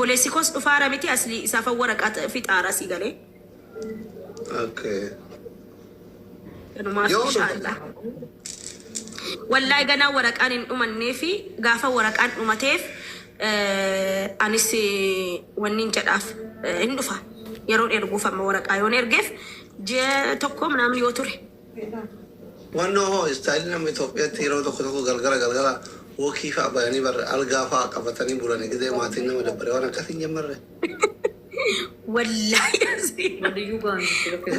Obboleessi koos dhufaara miti asli isaafan waraqaa fixaara sii galee. Okay. Kanumaaf Yoo dhufa. inshaallah. Wallahi ganaa waraqaan hin dhumannee fi gaafa waraqaan dhumateef anis wannin jedhaaf hin dhufa. Yeroon erguuf amma waraqaa yoon ergeef ji'a tokko minaamin yoo ture. Wannoo hoo istaayilii nama Itoophiyaatti yeroo tokko tokko galgala galgala wokii fa'a bayanii barre algaa fa'a qabatanii bulani gizee maatiin nama dabbare waan akkasii hin jammarre. Wallaahi asii.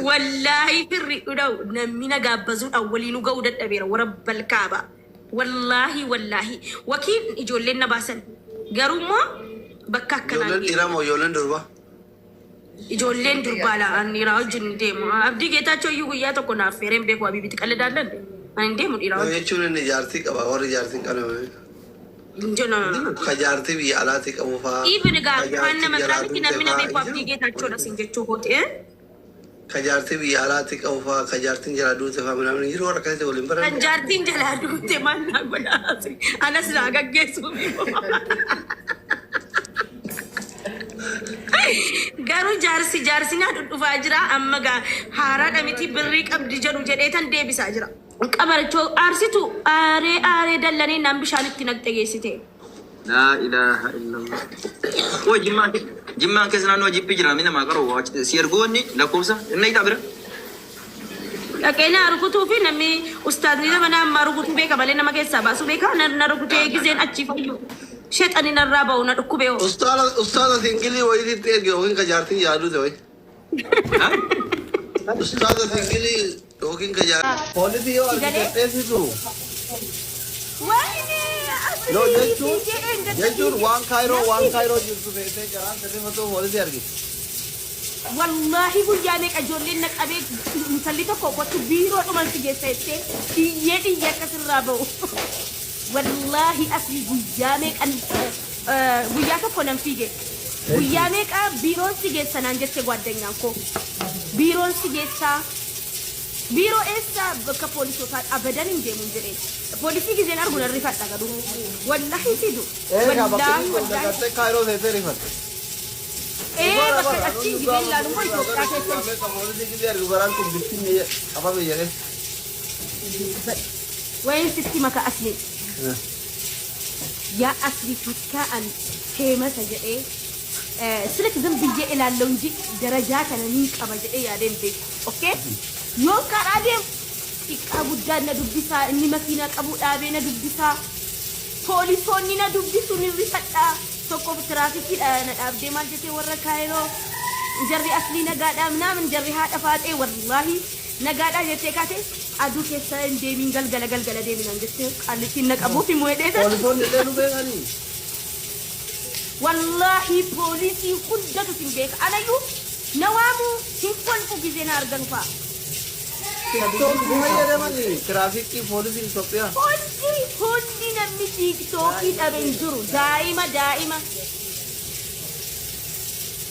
Wallaahi firri dhudhau namni na gaabbazuudhaan waliinuu ga'uu dadhabeera wara balkaaba. Wallaahi wallaahi wakiin ijoolleen na baasan garuu immoo bakka akkanaan Ijoolleen dhiiraa moo ijoolleen durbaa? Ijoolleen durbaa laa an dhiiraa wajjin hin deemu. Abdii Geetaachoo iyyuu guyyaa tokko naaf feeree hin beeku Abiibiti qalladaallan. Ani hin deemu dhiiraa No wajjin. jechuun inni jaartii qaba warri jaartii hin qabne malee. Hin jiru no no no. Ka jaartii biyya alaatii qabu faa Even egaa ka kaan jaartii nama biraa jalaa miti duute namni na faa beeku hin Abdii jiru. Geetaachoodha sin jechuu kooti. Eh? Ka jaartii biyya alaatii qabu faa ka jaartiin jalaa duute faa minaamin hin jiru warra akkasitti waliin Kan baranne. jaartiin jalaa duute maal naa godhaa? Anas naa gaggeessuufi. Garuu jaarsi jaarsi naa dhudhufaa jira amma gaa haaraadha miti birrii qabdi jedhu jedhee tan deebisaa jira. Qabarachoo aarsitu aaree aaree dallanee naan bishaan itti naqxe geessite. Laa ilaaha illallah. Qoy jimmaan jimmaan keessa naannoo jippi jira namni namaa qaru si erguu wanni lakkoofsa inni hiikaa bira. Dhaqee naa rukutuu fi namni ustaazni nama na ammaa rukutuu beeka malee nama keessaa baasuu beeka na na rukutee gizeen achii fayyu shexani narraa ba'u na dhukkubee hoo. Ustaaza ustaaza singilii wayiititti erge yookiin ka jaartiin yaadute wayi. Ustaaza singilii yookiin ka jaartiin. Poolisii yoo Si argite galee? dheessitu. Wayne No asli jechuun fiigee eengadda jechuun fiigee waan kaayiroo nan waan fiige. kaayiroo jirtu feetee garaan sirrifattuu poolisii argite. Wallaahi guyyaa meeqa ijoolleen na qabee intalli tokko kottu biiroo dhuman si geessa jettee iyyee iyyee akka sirraa ba'u. Wallaahi asii guyyaa meeqan guyyaa tokko nan fiige. Guyyaa meeqa biiroon si geessa naan jette gwaddanyaan koo. Biiroon si geessaa. Biiroo eessa bakka poolisootaa abadan hin deemuun jedheen. Poolisii gizeen argu nan rifadha garuu. Wallaahi hin fidu. Eegaa bakka Wallaahi inni kun wallaahi. dagattee kaayiroo seetee rifatte. Ee Dhugaadha bakka bara achiin nuti gizeen gaafa laalu immoo Itoophiyaa guyyaa keessa meeqa poolisii gizee argu garaan kun bittinne qabame jedhee. Wayin sitti maka asli. Yaa asli takka an feemasa jedhee silk zim biyya ilaallau inji darajaa kana nin qaba jedhee yaadee hin beeku. Okay? Yoon karaa deemu xiqqaa guddaan na dubbisaa inni makiinaa qabu dhaabee na dubbisaa poolisoonni na dubbisu ni rifadha. Tokkoof tiraafikiidha na dhaabdee maal jetee warra kaayiroo jarri aslii nagaadhaa minaamin jarri haadha faaxee wallaahi nagaadhaa jettee kaate aduu keessa hin deemiin galgala galgala deemi naan jettee qaallittiin na qabuuf himu hedhee Poolisoonni illee nu beekanii. Wallaahi poolisii hundatu sin beeka anayyuu na waamuu hin kolfu gizee na arganu fa'a. TikTok fayyadamanii tiraafikii poolisiin Itoophiyaa. Hundi hundi namni tiiktookii dhabe hin jiru daa'ima daa'ima.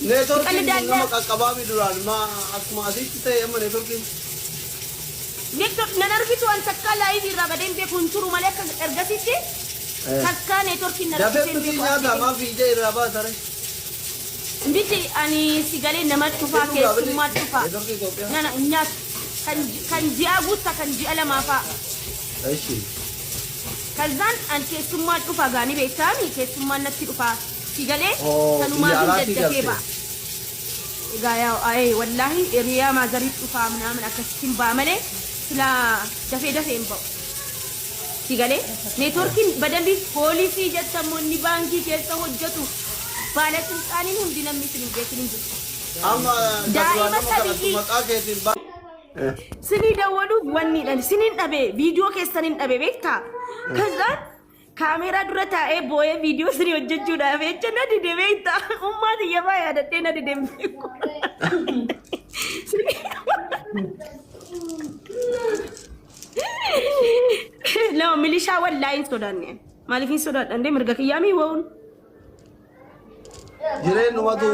Neetworkiin kun nama Qallidaallaa. qaqqabaami duraan maa akkuma asitti ta'e amma neetworkiin. Network nan argitu an takkaa live irraa badee hin beeku hin turu malee akka ergasitti takkaa networkiin na Dafee rakkisee hin miti beeku nyaata asii. maa fiijee irraa baatare. Miti ani si galee nama dhufaa Inni dhugaa birrii keessummaa dhufaa. neetworkii Itoophiyaa. Nana nyaatu kan kan ji'aa guutta kan ji'a lamaa fa'a. Eshi. Kazaan an keessummaa dhufa gaanii beektaami keessummaan natti dhufaa si galee Oo biyya sanumaafin alaatii daddafee galte. ba'a. Egaa yaa ayee wallaahi hiriyaa maazarii dhufaa minaamin akkasittiin ba'a malee silaa dafee dafee hin ba'u. Si galee neetworkiin badambii poolisii jettammoo inni baankii keessa hojjetu baalasilxaaniin hundi namni isin hin beekin hin jiru. Amma ka duraan Daa'ima nama kadhattu sabiyyii maqaa keetiin ba. Sinii dawwaluuf wanniidhaan sinin dhabe viidiyoo keessanin dhabe beektaa? Kazaan kaameeraa dura taa'ee boo'ee viidiyoo isinii hojjechuudhaaf jecha na dide beektaa? Ummaa tiyya faa yaadadhee na dide hin beeku. No, milishaa wallaahi hin sodaanne. Maaliif hin sodaadhan dee mirga kiyyaa mii wa'uun. Jireenyumatu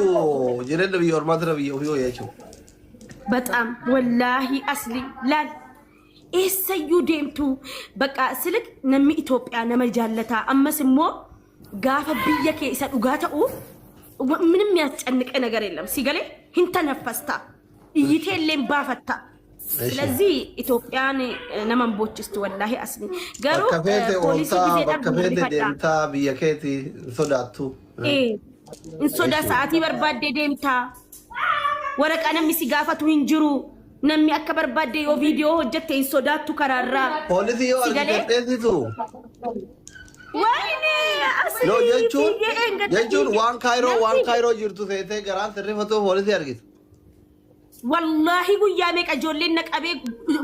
jireenya biyya ormaatira biyya ofii wayya jechuudha. Baxaam wallaahi asli laal eessayyuu deemtu bakka silik namni Itoophiyaa nama jaallataa ammas immoo gaafa biyya kee isa dhugaa ta'u ምንም የሚያስጨንቅ ነገር የለም። Si galee hin tanaffasta iyyiteellee baafatta። ስለዚህ Itoophiyaan nama hin boochistu wallaahi asli garuu Bakka feete poolisii ooltaa, gisee bakka dhabdu feete rifadha. deemtaa, biyya keeti hin sodaattu. Hin sodaa, sa'aatii barbaaddee deemtaa. Waraqaa namni si gaafatu hin jiru. Namni akka barbaadde yoo viidiyoo hojjette hin sodaattu karaarraa. Poolisii yoo Si galee? argite dheessitu. Wayne asli No, jechuun fiigee eeggatta jechuun fiigee. waan Namni Kaayiroo jirtu seetee garaan sirrifatu poolisii argite. Wallaahi guyyaa meeqa ijoolleen na qabee,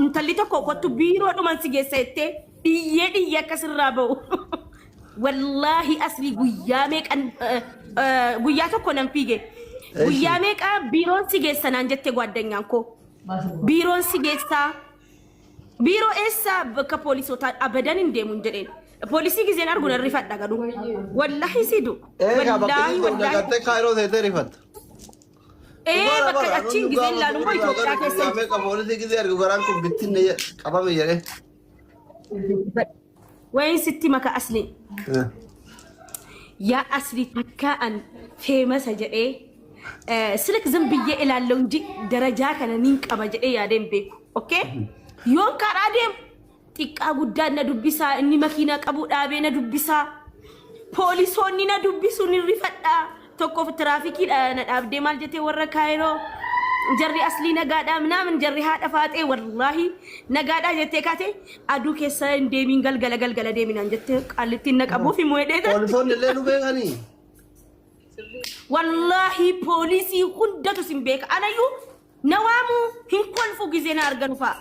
intalli tokko kottu biiroo dhuman si geessa jettee dhiyyee dhiyyee akkasirraa ba'u. Wallaahi asli guyyaa meeqan guyyaa tokko nan fiige. Guyyaa meeqa biiroon si geessa naan jette gwaddanyaan koo. Biiroon si geessaa. Biiroo eessaa bakka poolisootaa abadan hin deemu hin jedheen. Poolisii gizeen argu nan rifadha garuu. Wallaahi sidu. Eegaa bakka Wallaahi jirtu wallaahi. dagattee Kaayiroo seetee rifatta. Ee, bakka achiin gizeen ilaalu immoo Itoophiyaa keessa Guyyaa meeqa poolisii gizee argu garaan kun bittinne qabame jedhee. Wayin sitti maka asli. Yaa asli, takka an famous jedhee silk ዝም ብዬ እላለሁ እንጂ ደረጃ kana nin qaba jedhee yaadeen beeku. Okay? Yoon karaa deemu xiqqaa guddaan na dubbisaa, inni makiinaa qabu dhaabee na dubbisaa, poolisoonni na dubbisu, ni rifadhaa. Tokkoof tiraafikiidha na dhaabdee maal jettee, warra Kaayiroo jarri aslii nagaadhaa ምናምን jarri haadha faaxee wallaahi nagaadhaa jettee kaate, aduu keessa hin deemiin, galgala galgala deeminaan jettee qaallittiin na qabuuf himu hedhee. Poolisoonni illee nu beekanii. Wallaahi poolisii hundatu sin beeka. Anayyuu na waamuu hin kolfu gizee na arganu fa'a.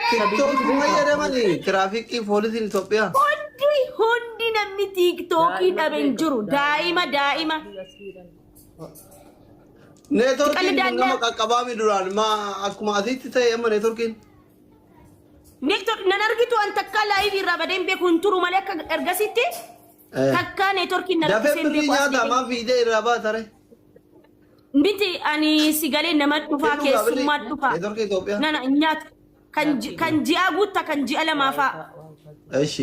TikTokii fayyadamanii tiraafikii poolisiin Itoophiyaa. Hundi hundi namni TikTokii dhabe hin jiru. Daa'ima daa'ima. Neetworkiin kun Qalli nama qaqqabaami duraan maa akkuma asitti ta'e amma neetworkiin. Network nan argitu, an takkaa live irraa badee hin beeku, hin turu malee akka ergasitti takkaa neetworkiin na Dafee rakkisee hin birrii beeku as nyaata deebi'e. maa fiidee irraa baatare. Miti, ani si galee nama dhufaa, keessummaa dhufaa. Neetworkii Itoophiyaa. Nana nyaata kan ji'a guutta, kan ji'a lamaa fa'a. እሺ.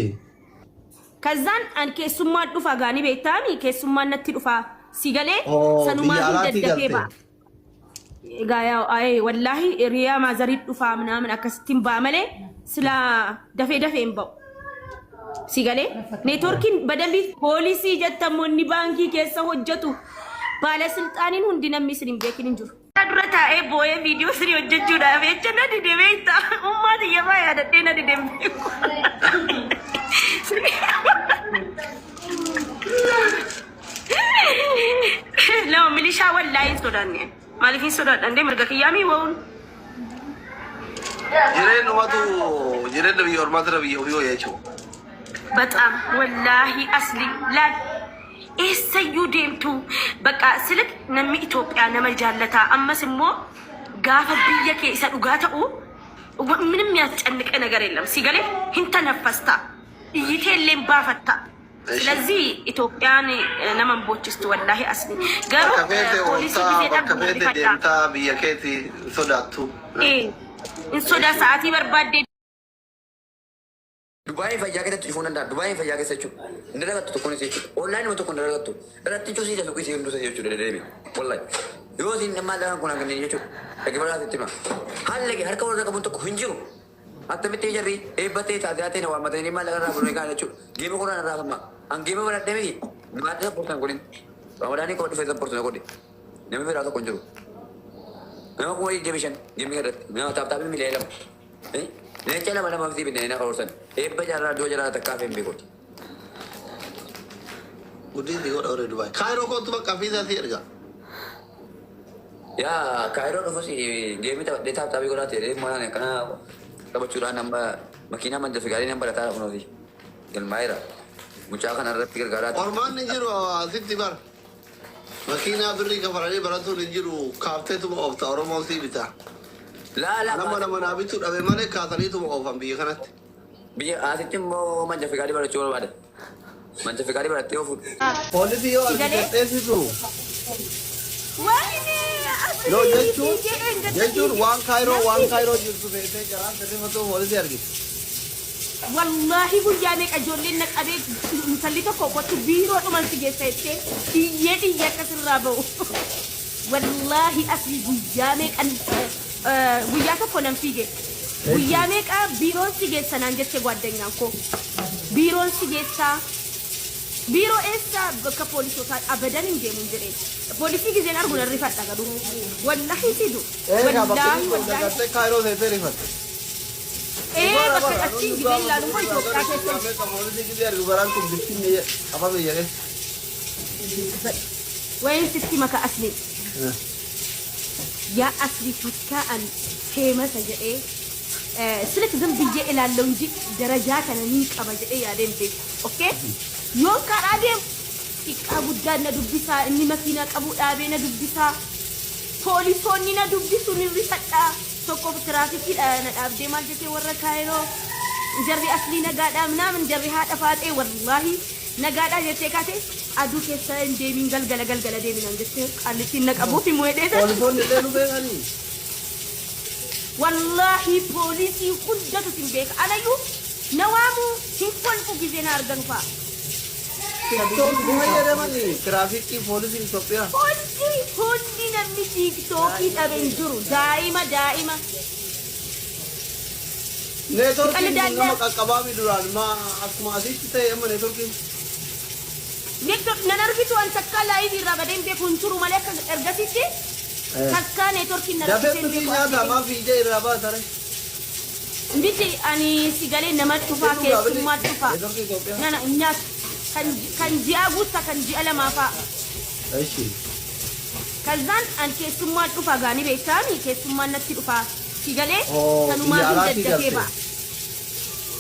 Kazaan an keessummaa dhufa gaanii beektaami, keessummaan natti dhufa si galee Oh, sanumaa biyya hin alaatii daddafee galte. ba'a. Egaa yaa ayee wallaahi riyaa maazarii dhufaa ምናምን akkasittiin ba'a malee silaa dafee dafee hin ba'u. Si galee neetworkiin badambii poolisii jettammoonni baankii keessa hojjetu baalasilxaaniin hundi namni isin hin beekin hin jiru. Dura taa'ee boo'ee viidiyoo isin hojjechuudhaaf jecha na dide beektaa, ummaa xiyyamaa yaadadhee na dide hin beeku. Lama milishaa wallaahi hin sodaanne. Maaliif hin sodaadhan dee, mirga kiyyaamii wa'uun. Jireenyumatu jireenya biyya ormaatira biyya ofii wayya jechuudha. በጣም wallaahi asli laal, eessayyuu deemtu bakka silik namni Itoophiyaa nama jaallataa. Ammas immoo gaafa biyya kee isa dhugaa ta'u ምንም የሚያስጨንቅ ነገር የለም። Si galee hin tanaffasta iyyiteellee baafatta። ስለዚህ Itoophiyaan nama hin boochistu wallaahi asli garuu Bakka feete poolisii ooltaa, gisee bakka dhabdu feete rifadha. deemtaa, biyya keeti hin sodaattu. Hin sodaa, sa'aatii barbaadde Dubaayin fayyaa keessatti cufuu danda'a. Dubaayin fayyaa keessa jechuudha. Hin dalagattu tokkoon isii jechuudha. Online tokko hin dalagattu. Irratti cusii suuqii isii hunduu jechuudha deddeebi. Wallahi. Yoo isin maallaqa kun hanganneen jechuudha. Dhaggeeffadhaa, sitti hima. Haalli kee harka warra qabuun tokko hin jiru. Attamitti jarri eebbatee taatee na waammatanii maallaqa irraa fuudhanii kaan jechuudha. Geema koraan irraa hafama. An geema baradhee miti. Maallaqa support an godhin. Ramadaanii koo dhufee support na godhe. Namni biraa tokko hin jiru. Nama 25,000 geemii irratti. Nama taaptaabii 2 miliyoona. Leenca lama lama fi binneen karoorsan. Eebba jaarraa iddoo jaarraa takkaa fi hin beekuti. Guddin si godha warri Dubaay. Kaayiroo kootu, bakka fiizaa si erga. Yaa Kaayiroo dhufus geemii taphadhee taaptaabii godhaa ta'e mana akkana taphachuudhaan amma makiinaa manja figaarii nan barataa kunuufi galmaa'eera. Mucaa kana irratti gargaaraa. Ormaan ni jiru asitti bar. Makiinaa birrii kafalanii baratuun hin jiru, kaafteetuma oofta, Oromoon sii bita. Laa laa. Nama nama naa bituu dhabe malee kaasaniituma oofan biyya kanatti. Biyya asitti immoo manja figaarii barachuu barbaada. Manja figaarii barattee ofuudha. Poolisii yoo argite Sigalee? dheessisu. Wayne No, asli jechuun fiigee eeggatta jechuun fiigee. waan Kaayiroo waan Namni Kaayiroo jirtu feetee garaan sirrifatu poolisii argite. Wallaahi guyyaa meeqa ijoolleen na qabee, intalli tokko kottu biiroo dhuman si geessa jettee dhiyyee dhiyyee akkasirraa ba'u. Wallaahi asii guyyaa meeqan, guyyaa tokko nan fiige. Guyyaa meeqa biiroon si geessa naan jette gwaddanyaan koo. Biiroon si geessaa. Biiroo eessa? Bakka poolisootaa abadan hin deemuun jedheen. Poolisii gizeen argu nan rifadha garuu. Wallaahi fidu. Eegaa bakka Wallaahi inni wallaahi. dagartee Kaayiroo seetee rifatte. Ee, bakka achiin gizeen ilaalu immoo Itoophiyaa keessa. Poolisii gizee argu garaan kun bittinne qabame jedhee. Wayin sitti maka asli. Yaa asli, takka an famous jedhee ስልክ ዝም ብዬ እላለሁ እንጂ ደረጃ kana nin qaba jedhee yaadeen beeku. Okay? Yoon karaa deemu xiqqaa guddaan na dubbisaa, inni makiinaa qabu dhaabee na dubbisaa, poolisoonni na dubbisu, ni rifadhaa. Tokko tiraafikiidha na dhaabdee maal jettee, warra Kaayiroo jarri aslii nagaadhaa ምናምን jarri haadha faaxee wallaahi nagaadhaa jettee kaate, aduu keessa hin deemin, galgala galgala deeminaan jettee qaallittiin na qabuuf immoo hedheeta. Poolisoonni illee nu beekanii. Wallaahi poolisii hundatu sin beeka. Anayyuu na waamuu hin kolfu gizee na arganu fa'a. TikTokii fayyadamanii tiraafikii poolisiin Itoophiyaa. Hundi hundi namni TikTokii dhabe hin jiru. Daa'ima daa'ima. Neetworkiin kun nama Qalli. Qaqqabaami duraan maa akkuma asitti ta'e amma neetworkiin. Network nan argitu, an takkaa live irraa badeen beeku hin turu malee akka ergasitti takkaa neetworkiin na Dafee rakkisee hin birrii beeku. nyaata maa fiigee irraa baatare. Miti, ani sigalee nama dhufaa, keessummaa dhufaa. Neetworkii Itoophiyaa. Nana nyaatu kan ji'a guutta, kan ji'a lamaa fa'a. Eshi. Kazaan an keessummaa dhufa gaanii beektaami, keessummaan natti dhufaa. Sigalee Oh, sanumaa biyya hin alaatii daddafee galte. ba'a.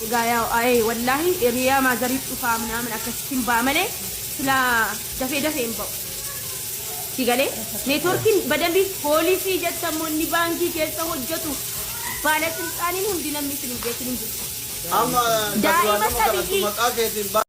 Egaa yaa ayee wallaahi hiriyaa maazarii dhufaa ምናምን akkasittiin ba'a malee silaa dafee dafee hin ba'u. Sigalee neetworkiin badambii poolisii jettamoonni baankii keessa hojjetu baalasilxaaniin hundi namni isin hin beekin hin jiru. Amma Daa'ima nama kadhattu sadii. Maqaa keetiin.